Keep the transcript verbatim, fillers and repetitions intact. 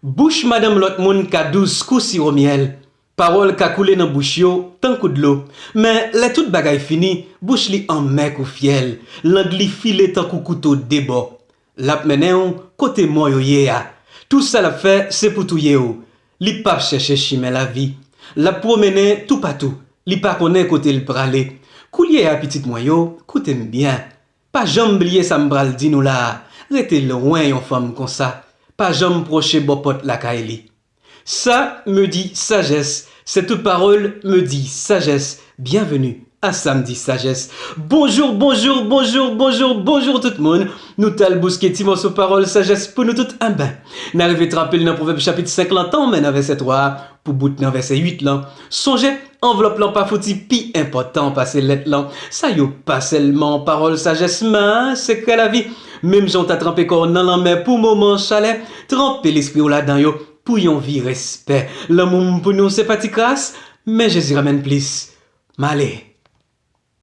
Bouch madanm lòt moun ka dous kou siwo myèl. Pawòl ka koule nan bouch yo tankou dlo. Men lè tout bagay fini, bouch li anmè kou fyèl. Lang li file tankou kouto de bò. L ap mennen w kote mò yo ye a. Tou sa l ap fè, se pou touye w. Li p ap chèche chimen lavi. L ap pwomennen toupatou. Li pa konnen kote l prale. Koulye a, pitit mwen yo, koute m byen. Pa janm bliye sa m pral di nou la a. Rete lwen yon fanm konsa. Pa janm pwoche bò pòt lakay li. Ça me dit sagesse. Cette parole me dit sagesse. Bienvenue à Samedi Sagesse. Bonjou, bonjou, bonjou, bonjou, bonjou tout moun. Nou t al bouske ti mòso pawòl sajès pou nou tout. Enben, n a rive trape l nan Pwovèb chapit senk lan, tanmen nan vèsè twa a, pou bout nan vèsè uit lan. Sonje, anvlòp lan pa fouti pi enpòtan pase lèt lan. Sa yo pa sèlman pawòl sajès, men sekrè lavi. Menm jan w ta tranpe kò w nan lanmè pou moman chalè, tranpe lespri w ladan yo pou yon vi respè. Lanmou m pou nou se pa ti kras, men Jezi renmen n plis. M ale.